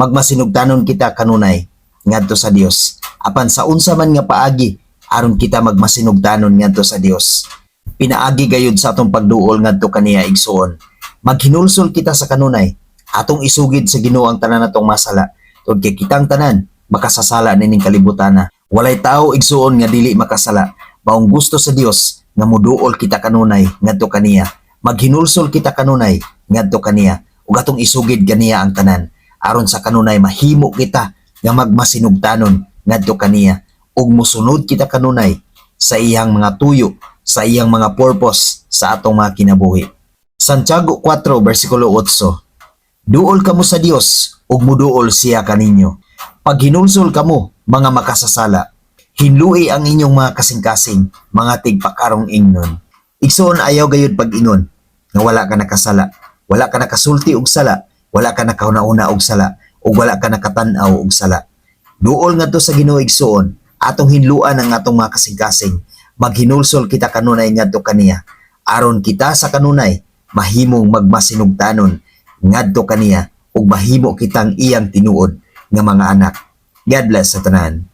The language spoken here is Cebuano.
Magmasinugtanon kita kanunay ngadto sa Dios. Apan sa unsa man nga paagi aron kita magmasinugtanon ngadto sa Dios? Pinaagi gayud sa atong pagduol ngadto kaniya, igsuon. Maghinulsol kita sa kanunay. Atong isugid sa Ginoo ang tanan natong masala. Tungod kay kitang tanan makasasala nining kalibutana. Walay tao, igsuon, nga dili makasala. Maong gusto sa Dios nga muduol kita kanunay ngadto kaniya. Maghinulsol kita kanunay ngadto kaniya ug atong isugid kaniya ang tanan aron sa kanunay mahimo kita nga magmasinugtanon ngadto kaniya ug musunod kita kanunay sa iyang mga tuyo, sa iyang mga purpose sa atong mga kinabuhi. Santiago 4 versikulo 8. Duol kamo sa Dios ug muduol siya kaninyo. Paghinulsol kamo, mga makasasala. Hinlui ang inyong mga kasing-kasing, mga tigpakarong ingnon. Igsoon, ayaw gayud pag-ingon nga wala ka nakasala, wala ka nakasulti og sala, wala ka nakahuna-huna og sala, ug wala ka nakatan-aw og sala. Duol ngadto sa Ginoo, igsuon, atong hinluan ang atong mga kasing-kasing. Maghinulsol kita kanunay ngadto kaniya. Aron kita sa kanunay mahimong magmasinugtanon ngadto kaniya ug mahimo kitang iyang tinuod nga mga anak. God bless sa tanan.